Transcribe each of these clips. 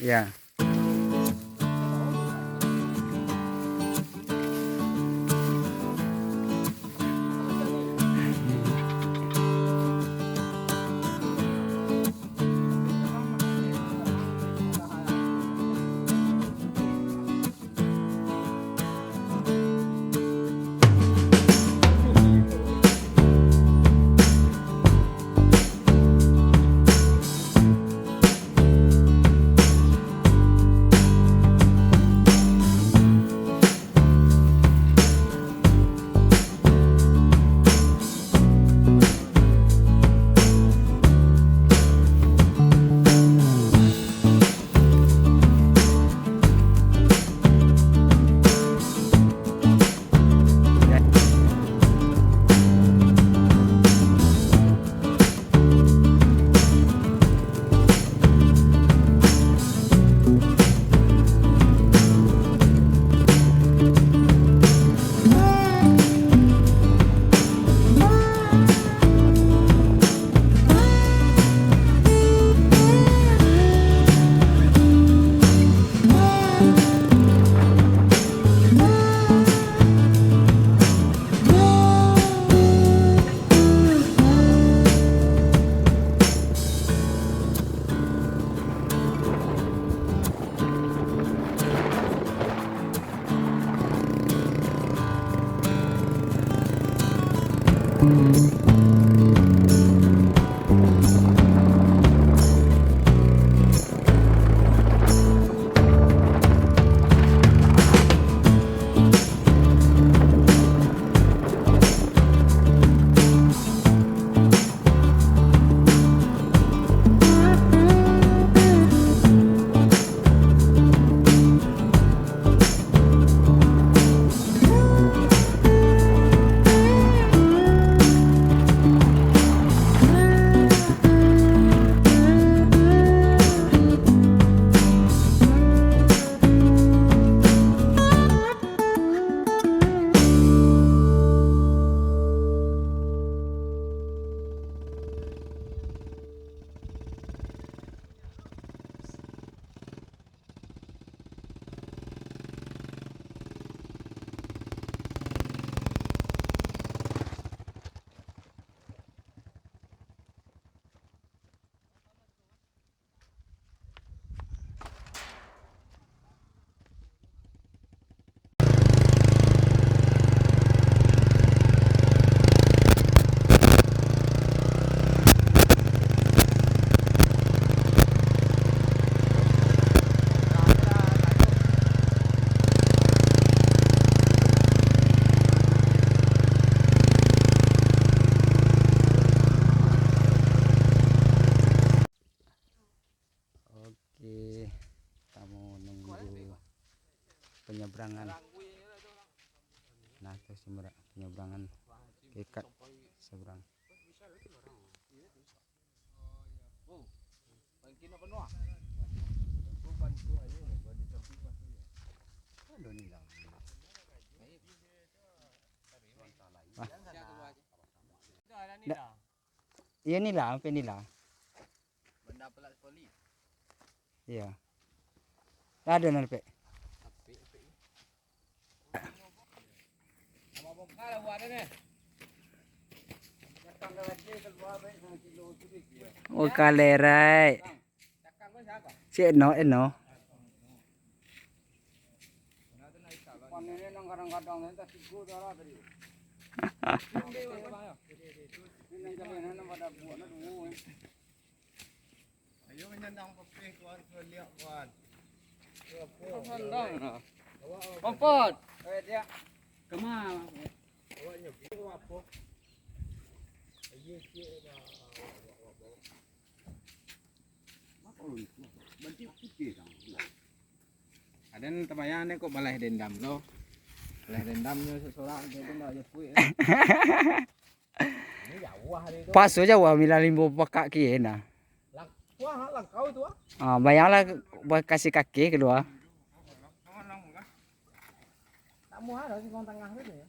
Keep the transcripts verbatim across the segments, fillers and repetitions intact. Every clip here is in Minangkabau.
Ya. Oke, kamu nunggu penyeberangan. Nah, itu seberang, penyeberangan ke kat seberang. Wah. Ndak. Iyo, ni lah, sampai ni lah. Banda pelat sekali. Iyo. Lah ado nan dapek. Oh, kalerai. Si Eno, Eno. Ayo manyandang papih, kawan, sudah liak, kawan. Kompot. Kama. Awaknyo, apo? Ayo, cik, dah. Awak, awak, awak. Aden tabayang deh kok balas dendam lo. Balas dendamnyo sesorang tu ndak japuik. Ini jauah hari tu. Paso jauah mila limbo pakak kie nah. Lang-, wah, langkau tu ah. Ah, bayanglah bakasi kaki kalua. Tamu ada simpang tangah tu ya.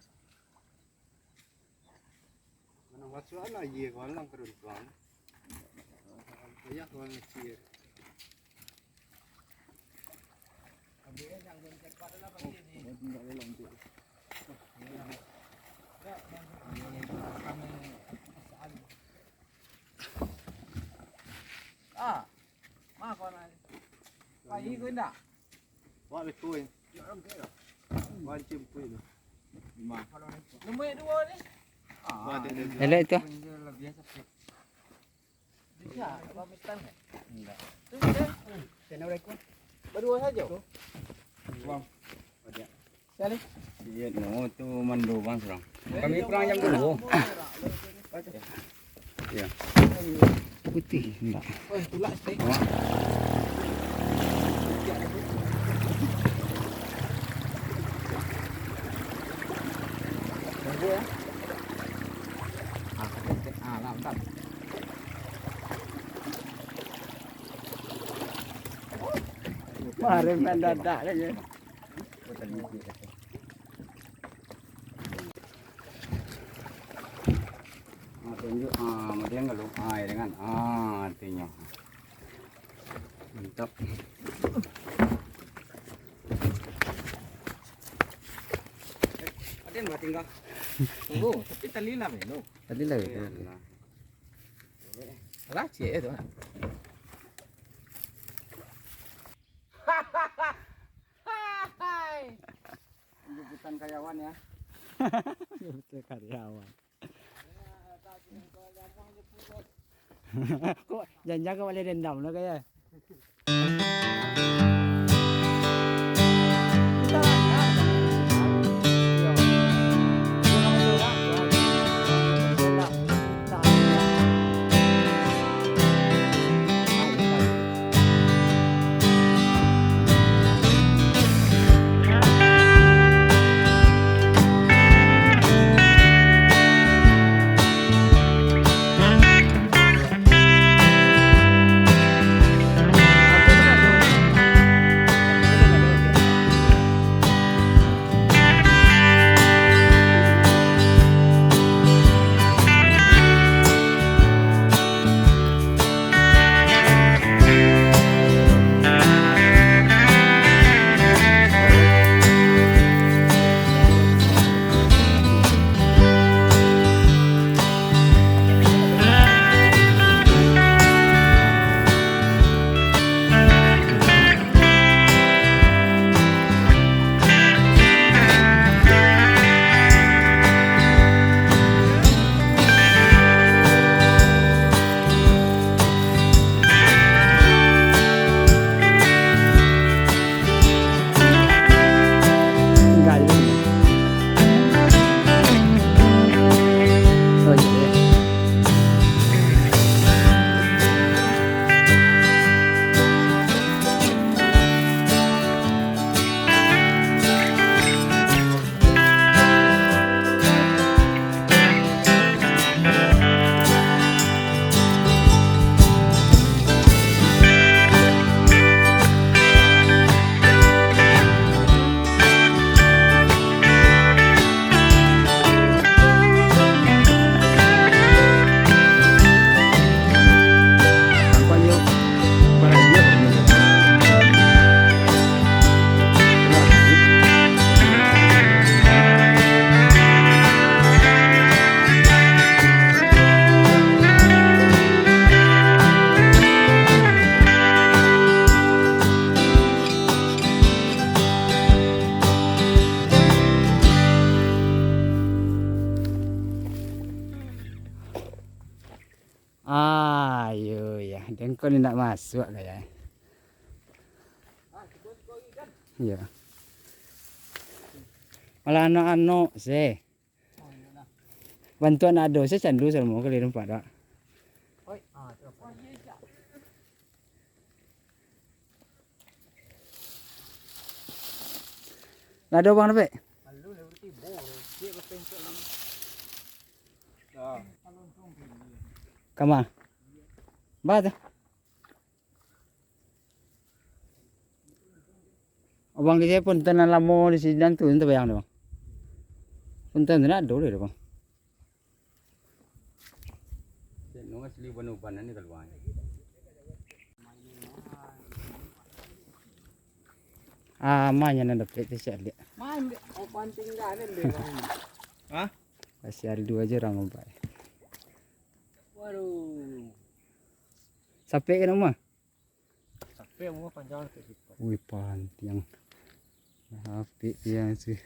Mana masuk anak iya kawan lang keruntuang. Banyak kawan kecil. Ah, mah kau nak? Pai ko indak? Wak lekoi. Wak jemput tu. Lima. Nombor duo ni. Ah. Elok tu. Bisa, apa Mustang, eh? Enggak. Tu je. Kena rekod. Berdua saja. Bang. Sekali. Iya, no, tu mando bang surang. Kami pulang jam dua. Ya. Putih enggak? Oh, tulak stek. Tunggu ya. Ah, ah, lah, bentar. Kemarin mendadak aja. Ah, tunjuk. Ah, kemudian kalau, ah, ya kan? Ah, artinya. Mantap. Ada yang tinggal. Oh, tapi tali lah, Melo. Tali lah, ya. Alah, ciek tu. Hai. Jemputan karyawan, ya. Jemputan karyawan. Kok janjang kau boleh dendam lah, kayak? Ayo, ya. Dengkon ni nak masuk lah, ya. Ya. Malah anak-anak sih. Bantuan ado, saya candu sama kali nampak tak? Lah ado bang dapek? Kama? Bah tu. Abang kecek punten nan lamo di sinan tu, ente bayang tu, Bang. Punten tu nak ado deh, Bang. Cek nung asli uban-ubanan ni kalua. Ah, ma nyo nan dapek tu, siap liak. Main, oh, panting kan, kan, dia kan. Hah? Masih ada dua je orang, Bang. Waduh. Sapek ka nama? Sapek, bungo panjang, sapek situ. Wih, pantiang. Sapek tiang sih.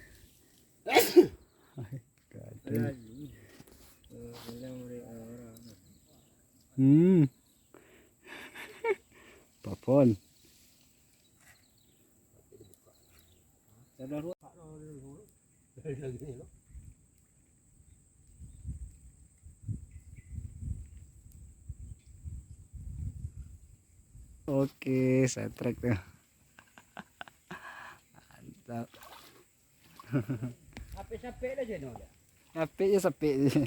Gadun. Hmm. Papon. Oke, setrek tu. Mantap. Sapek-sapek lah je, no, ya. Sapek je, sapek je.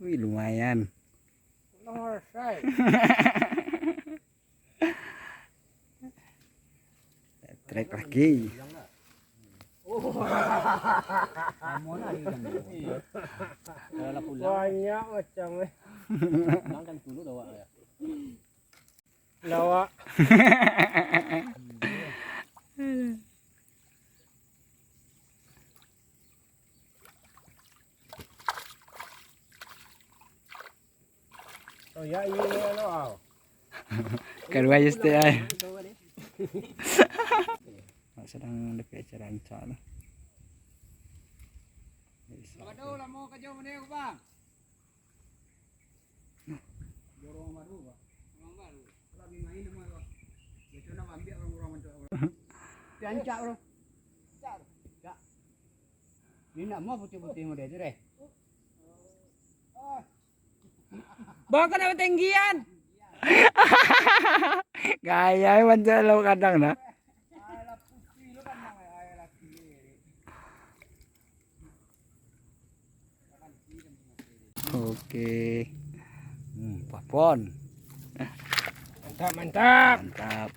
Wih, lumayan. Lumayan. Trek lagi. Banyak macam, eh. Lawak. Oh, ya, iya, iya, lo, au. Kadua aja stek ai. Mak sadang dekat acara rancak tu. Waduh, lamo kerja mana, Bang? Dorong baru, Bang. Dorong baru. Lagi main nama, Bang. Biasa nak ambil orang-orang macam orang. Rancak, bro. Rancak. Ni nak mau putih-putih model tu, deh. Ah. Bang, kena ketinggian. Gaya, eh, mancak lauk kadang dah. Oke. Hmm, papon. Mantap, mantap. Mantap.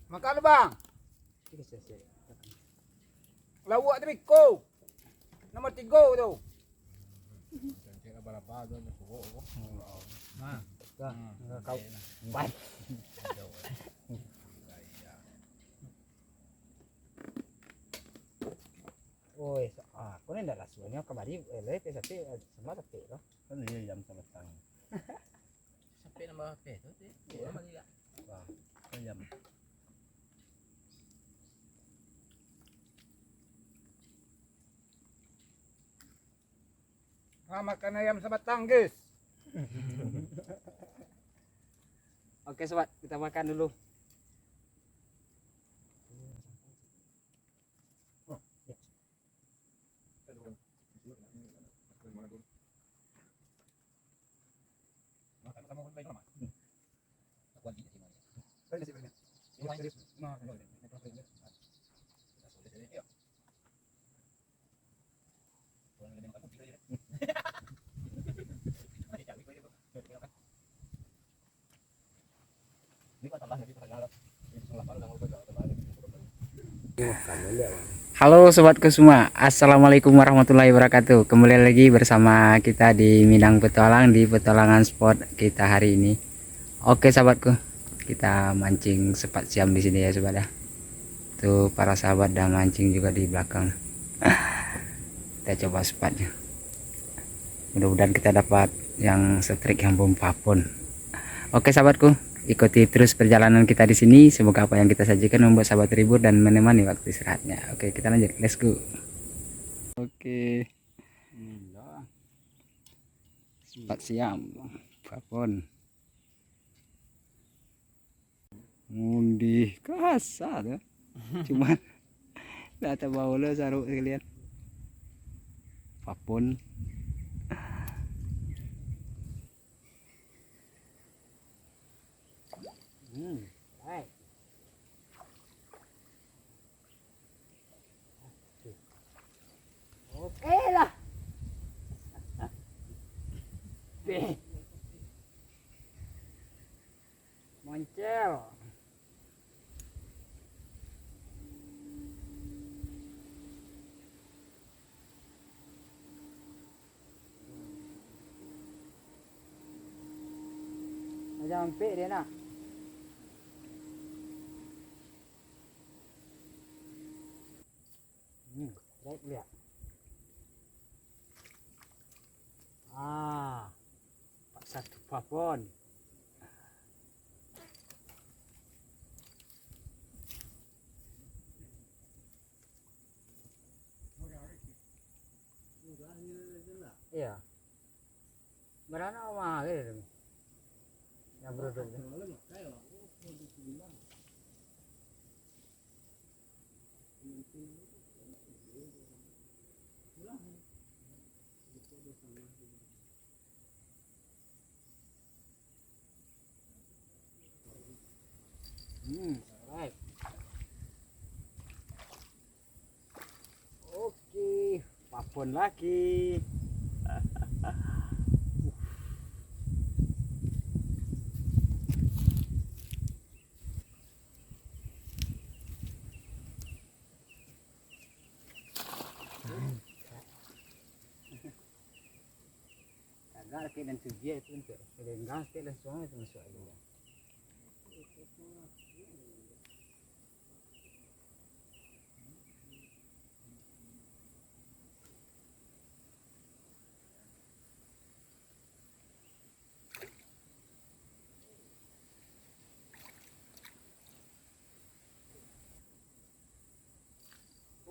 Makan lu, Bang. Lawak tu biko. Nomor tiga tu. Nah, dah, dah, kau. Baik. Oi, sa-, ah, aku ni ndak lah suruh nyo kamari, eh, lai, tapi, eh, sama tapi tu. Kan dia jam sama setengah. Sampai nambah H P tu, tu. Iya. Orang balik tak? Wah, ayam. Ah, makan ayam sabatang, guys. Oke, sobat, kita makan dulu. Halo sobatku semua, assalamualaikum warahmatullahi wabarakatuh. Kembali lagi bersama kita di Minang Petualang, di petualangan spot kita hari ini. Oke sahabatku, kita mancing sepat siam di sini ya sobat ya. Tuh para sahabat dah mancing juga di belakang. Kita coba sepatnya. Mudah-mudahan kita dapat yang setrik yang bom papon. Oke sahabatku, ikuti terus perjalanan kita di sini. Semoga apa yang kita sajikan membuat sahabat terhibur dan menemani waktu istirahatnya. Oke, kita lanjut. Let's go. Oke. Sepat siam. Papon. Ngundi kasa tu. Cuman dah tabao lo saruk sekalian. Papon. Hmm, baik. Oke lah. Beh. Moncel. Jangan ampek dia nak. Hmm, baik dia. Ah, paksa tu papon. Iya. Baranak mah gitu. Yang produk tu. Hmm, alright. Oke, papon lagi. Tagak sakik dan sugiah tu untuk lenggang sakik langsung itu masuk air.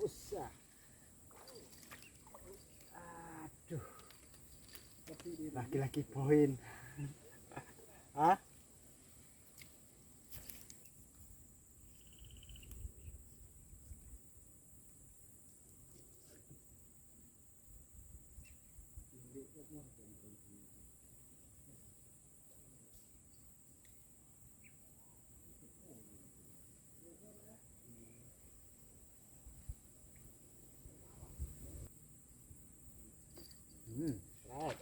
Usah. Aduh. Laki-laki poin. Hah? Hmm, right.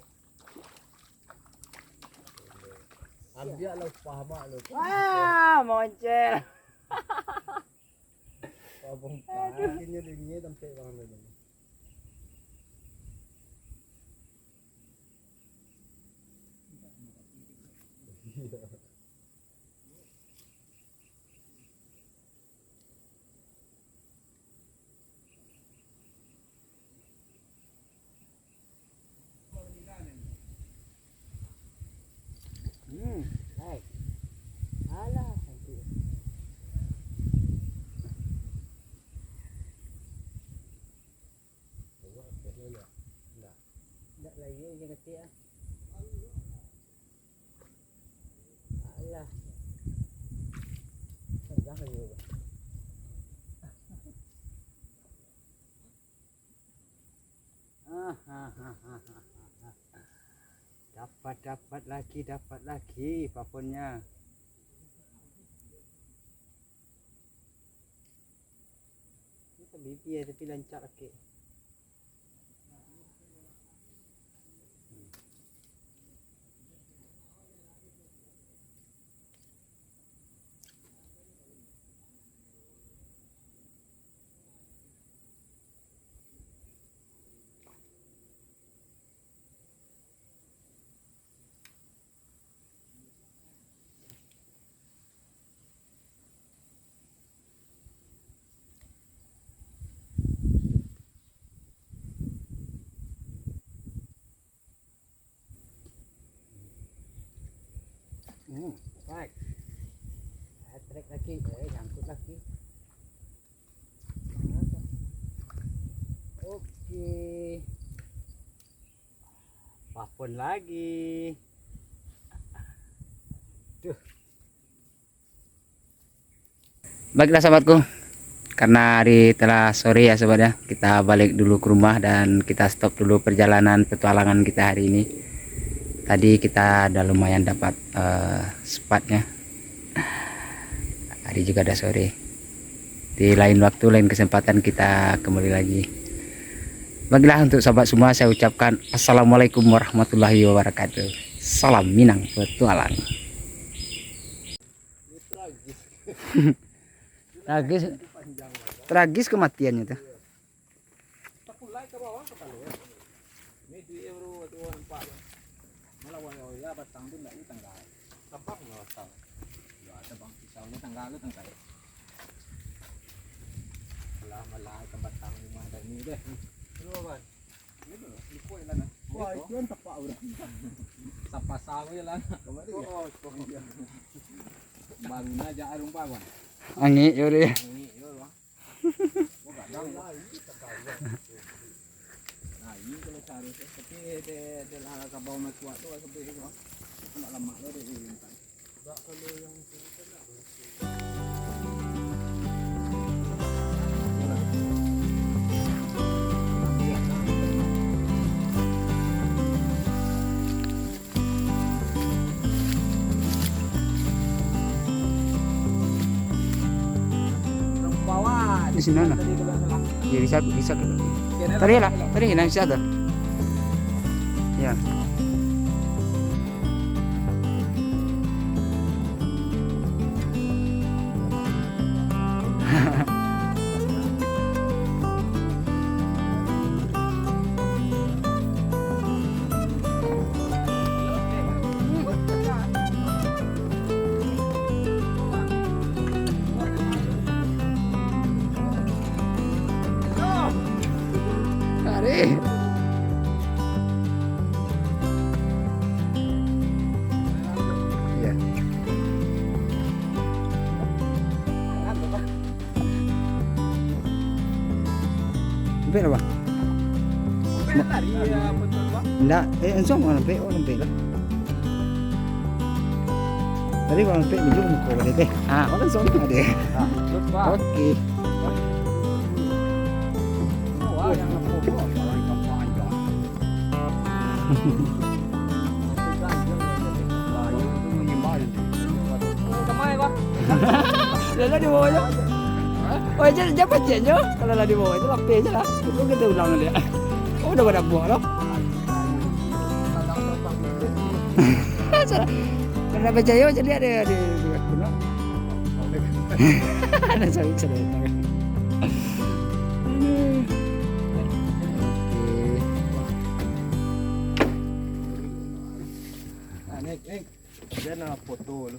Ambiak lah upah mak lu. Wah, moncel. Wah, bongkar. Aduh. Akhirnya dia ni tampek bang dia ni. Iya. Hmm, baik. Alah, cantik. Ndak lagi, jangan kecil ah. Alah. Pegang aja. Dapat, dapat lagi, dapat lagi paponnya. Ini kan bibi ya, tapi lancak lagi. Hmm, baik. Trek lagi, eh, nyangkut lagi. Oke. Papon lagi. Duh. Baiklah sahabatku, karena hari telah sore ya sobat ya, kita balik dulu ke rumah dan kita stop dulu perjalanan petualangan kita hari ini. Tadi kita udah lumayan dapat eh, spotnya. Hari juga udah sore. Di lain waktu, lain kesempatan kita kembali lagi. Baiklah, untuk sahabat semua, saya ucapkan assalamualaikum warahmatullahi wabarakatuh. Salam Minang Petualang. Tragis. Tragis kematiannya tuh. Takulai ka bawah kapalo. Ni duit baru tu nampak. Malah wayah-wayah batang tu ndak ditanggai. Tabang lah batang. Yo, tabang pisau ni tangga lu tangkai. Malah, malah ikan batang rumah dah ni deh. Lu, Bang? Itu lah, lupa je lah nah. Wah, itu kan tapak urang. Sapa sawo je lah nah. Kamari ya? Oh, oh. Baru nak jak rumah, Bang. Angik yo deh. Angik yo, Bang. Nah, ini kalau seharusnya, tapi dia, dia lah kabau mai kuat tu, sampai itu, Bang. Aku nak lamak tu, dia, dia minta. Di sini, nah. Ya, bisa, bisa. Tadi lah, tadi nah, bisa tuh. Ya. Tarik. Iya. Ampek lah, Bang. Ampek tadi, ya, betul, Bang. Ndak, eh, langsung Bang ampek, oh, ampek lah. Tadi Bang ampek baju muka dia teh. Ah, oh, langsung ada. Ah, betul, Bang. Oke. Wah, yang apa, Bang? Orang ikan panjang. Lah, lah di bawah je. Oh, je, je pacik je. Kalau lah di bawah je, lapeh je lah. Itu kita ulang dia. Oh, udah pada buah tu. Salah. Kalau nak percaya, macam dia ada, ada, ada, ada, ada, ada, ada, ada. Oke. Ah, Nek, Nek. Dia nak foto lu.